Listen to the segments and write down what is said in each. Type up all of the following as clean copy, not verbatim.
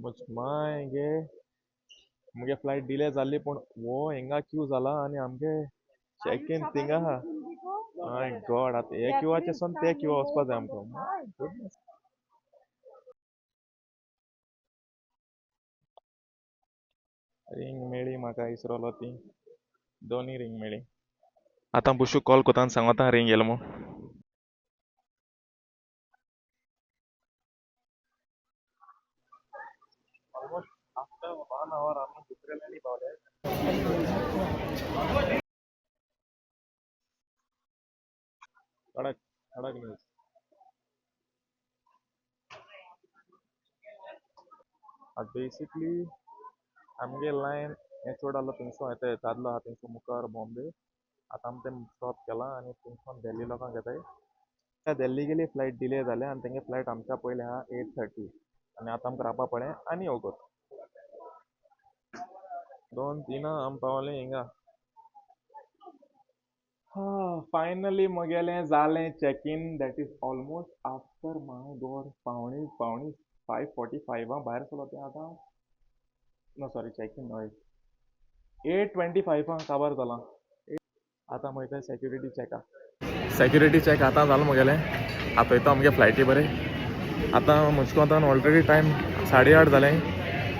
माय गे, मुगे flight delay जाल्ली, पूण वो हिंगा क्यू जाला आनी आमगे चॅक इन थिंगा आहा. माय गॉड, आतां हे क्यूआचे सून ते क्यू वचपा जाय आमकां. My goodness. Ring मेळ्ळी म्हाका, इसरोलो ती दोनी रिंग मेळ्ळी. आतां बुशूक कॉल कोता आनी सांगता रिंग येयलो म्हूण. ऑलमोस्ट आफ्टर 1 our आमी दुसरे लायनी पावले. कडक कडक न्यूज. आतां बेसिकली आमगे लायन हें चड आहलो थिंगसोन येताय, दादलो आहा थिंगसोन मुखार बॉम्बे. आतां आमी तें स्टॉप केलां आनी थिंगसोन दिल्ली लोकांक घेताय. त्या दिल्ली गेली फ्लायट डिले जाल्या आनी तेंगे फ्लायट आमच्या पयलीं आहा 8:30 आनी आतां आमकां रावपा पडलें आनी वगत 2-3 आमी पावले हिंगा. हा, फायनली म्हगेलें जालें check in. That is almost after my God पावणे पावणे 5:45 भायर सरलो तें आतां. नो सॉरी, चॅक इन न्हय, 8:25 काबार जालां. आतां वयता सेक्युरिटी चॅका. सेक्युरिटी चॅक आतां जालो म्हगेलें. आतां वयता आमगे फ्लायटी बरें. आतां म्हजे आतां ऑलरेडी टायम 8:30 जालें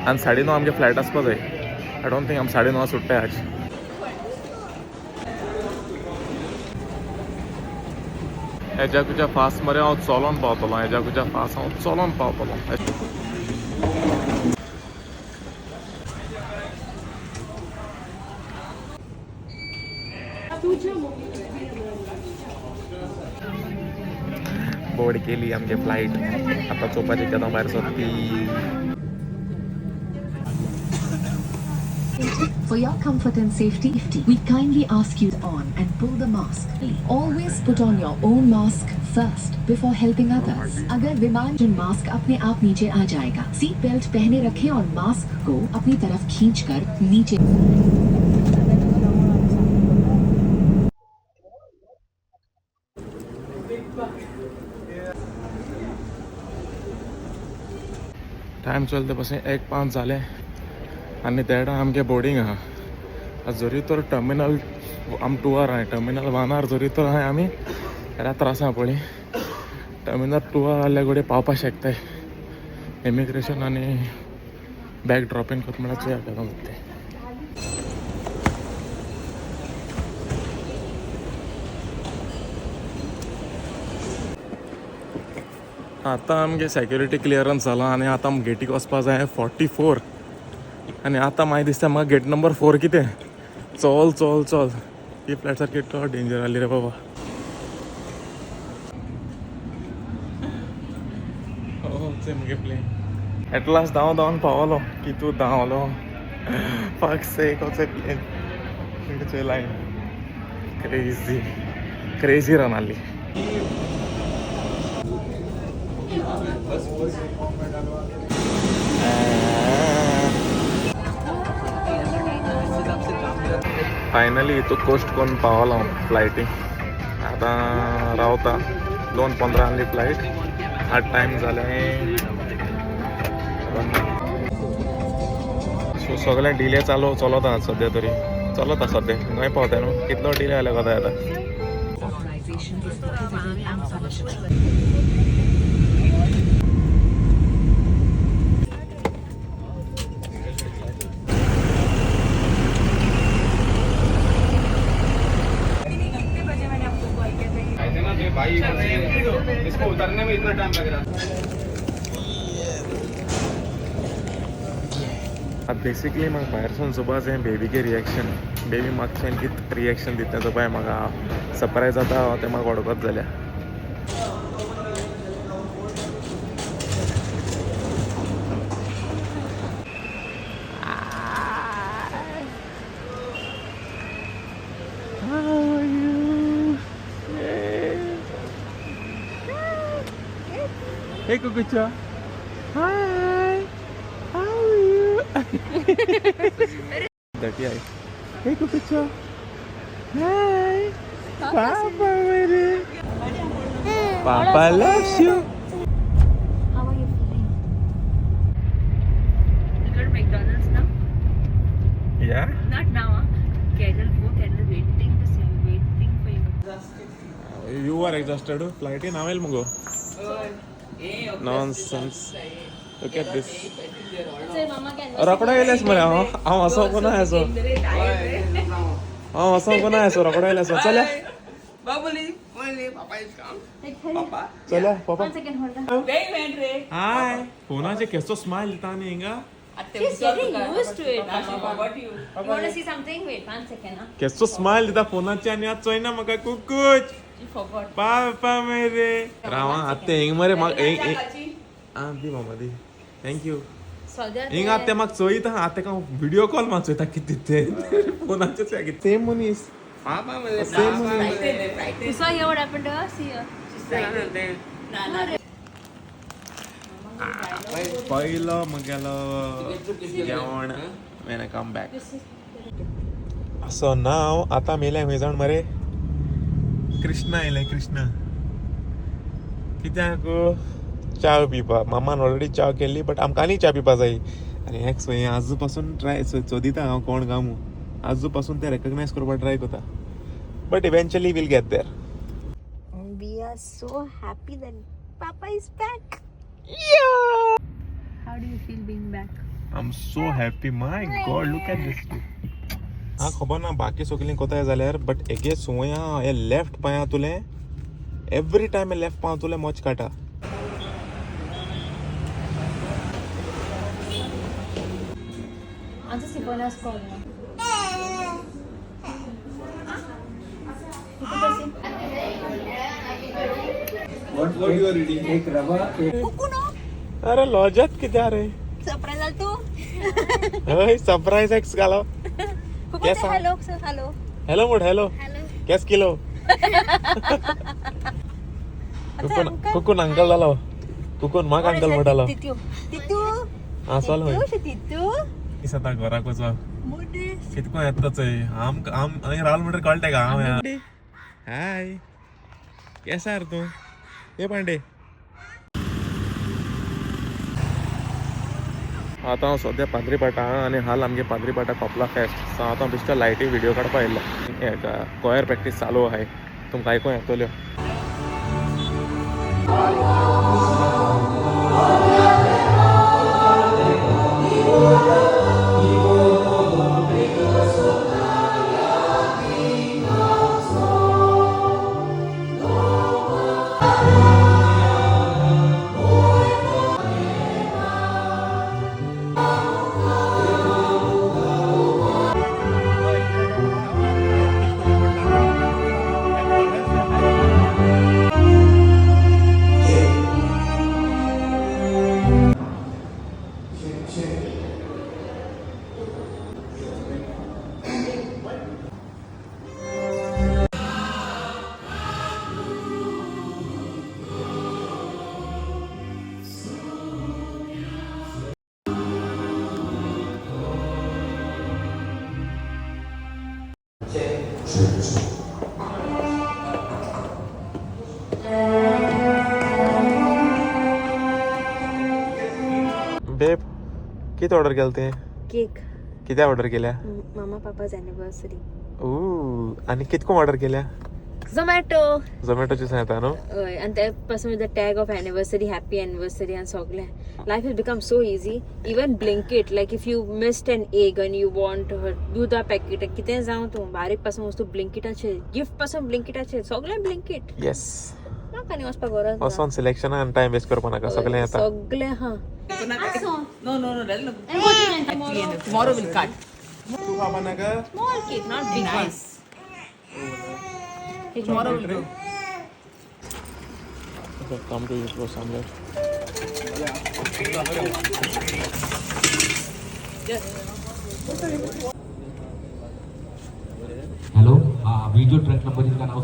आनी 9:30 आमगे फ्लायट आसपा जाय. I don't think आमी 9:30 सुट्टाय आज. हेज्या फास्ट मरे हांव चलोन पावतलो, हेज्या फास्ट हांव चलोन पावतलो. बोर्ड केली आमगे फ्लायट. आतां चोवपाची केदो भायर सरता ती. For your comfort and safety, we kindly ask you on and pull the mask. Always put on your own mask first before helping others. अगर विमान मास्क अपने आप नीचे आ जाएगा. सीट बेल्ट पहने रखें और मास्क को अपनी तरफ खींचकर नीचे. टायम चलता पासून 1:05 जालें आनी देडा आमगे बोर्डींग आहा. जरी तर टर्मिनल आम 2 आर आहाय, टर्मिनल 1 आर जरी तर आहाय आमी जाल्यार त्रास आहा पळय. टर्मिनल 2 आर आहल्या कडेन पावपा शकताय. इमिग्रेशन आनी बॅग ड्रॉप इन करता म्हळ्यार चोया केदो जाता तें. आतां आमगे सेक्युरिटी क्लियरन्स जालां आनी आतां आम गेटीक वचपा जाय 44. आनी आतां मागीर दिसता म्हाका गेट नंबर 4 कितें. चल चल चल, ही फ्लायट सारकी चड डेंजर आहली रे बाबा. हो मुगे प्लेन एट लास्ट धांव धांवन पावलो. कितू धांवलो, फक सेक. वचे प्लेन लायन क्रेजी क्रेजी रन आहली. फायनली तो कोस्ट कोन्न पावलो हांव फ्लायटी. आतां रावता. 2:15 आहली फ्लायट. आतां टायम जालें. सो सगळें डिले चालू चलत आहा सद्या तरी, चलत आसा सद्या. खंय पावता न्हू, कितलो डिले जाल्या कोता आतां. Authorization is prohibited and punishable. कितने बजे मैंने आपको कॉल किया था? ऐसे ना तो भाई, इसको उतरने में इतना टाइम लग रहा है. आतां बेसिकली म्हाका भायर सून चोवपा जाय बेबीगे रिएक्शन. बेबी मातशें कितें रिएक्शन दिता चोवपाक म्हाका सरप्रायज जाता हांव तें म्हाका वळखत जाल्यार. How are you? Hey. Hey, Kukucha. Hi. How are you? Dirty eye. Hey, Kukucha. Hi. Papa, baby. Papa loves you. How are you feeling? Yeah. Not now. Carol, poor Carol, waiting to see you, waiting for you. You are exhausted. Flight in हांव मुगो. Nonsense. Look at this. रोकडो येयलेस मरे हांव हांव वचोंक ना येसो हांव वचोंक ना येसो रोकडो येयलेसो चल्या चल्या पप्पा. हाय फोनाचे केसो स्मायल दिता न्ही हिंगा. She's getting used to it. You want to see something? Wait, one second. Huh? केसो स्मायल दिता फोनाचे आनी आज चोयना म्हाका कुकूच. पापा मेरे राव आत्ते हिंग मरे म्हाका आं दी मामा दी thank you. हिंग आत्ते म्हाका चोयता आतां हांव व्हिडियो कॉल म्हाका चोयता कितें तें फोनाचेच सेम मनीस सेम मनीस. You saw here what happened to her? See here. She's frightened. पयलो म्हगेलो जेवण when I come back. So now आतां मेल्या खंय जाण मरे कृष्णा येयलें कृष्णा कित्याक च्या पिवपा. मामान ऑलरेडी च्या केल्ली बट आमकां आनी च्या पिवपा जाय आनी हेक सोय आजू पासून ट्राय सोदिता हांव कोण काय म्हूण आजू पासून ते रेकग्नायज करपाक ट्राय करता but eventually we'll get there. We are so happy that Papa is back. How do you feel being back? I am so happy. My God, look at this. हा खबर ना बाकी सगळीं कोताय जाल्यार बट एगे सुवया हे लेफ्ट पांया तुलें एवरी टायम हे लेफ्ट पांय तुलें मोच काटा. आमचं सिपोना's call ना. अरे लॉजात कित्या रे सरप्राईज आलं तू. हय सरप्राईज एक्स घालो. Yes, sir. Hello sir, hello. Hello मोड हॅलो केस किलो कुकून कुकून अंकल जालो कुकून म्हाका अंकल म्हणटालो. तितू तितू आं चल हय तितू दीस आतां घराक वचो कितको येता चोय आम आम हांगा रावल म्हणटर कळटा का हांव. हाय केसार तूं ये पांडे. आतां हांव सद्या पाद्रीपाटा आहा आनी हाल आमगे पाद्रीपाटा कोपला फेस्ट. सो आतां बेश्टो लायटी व्हिडियो काडपा येयल्लो. कोयर प्रॅक्टीस चालू आहाय तुमकां आयकूंक येतल्यो. बेब कितें ऑर्डर केलें तें? केक. कितें ऑर्डर केल्या? मामा पापा's anniversary. ऊ आनी कितको ऑर्डर केल्या? झोमॅटो. झोमॅटोचे सांगता न्हू. हय आनी ते पासून with the tag of anniversary, happy anniversary आनी सगळें. Life is become so easy. Even Blinkit, like if you missed an egg आनी you want दुदा पॅकेट कितें जावं तूं बारीक पासून वस्तू ब्लिंकिटाचेर, गिफ्ट पासून ब्लिंकिटाचेर, सगळें ब्लिंकीट. येस. म्हाका आनी वचपाक गरज ना. वचोन सिलेक्शनान टायम वेस्ट करपा नाका सगळें येता. सगळें आहा. No, no, no, that'll not. Tomorrow we'll cut. तूं खावपा नाका. Small cake, not big one. Nice. Tomorrow we'll do. Come to you for somewhere. Hello, video track number इनका नाम.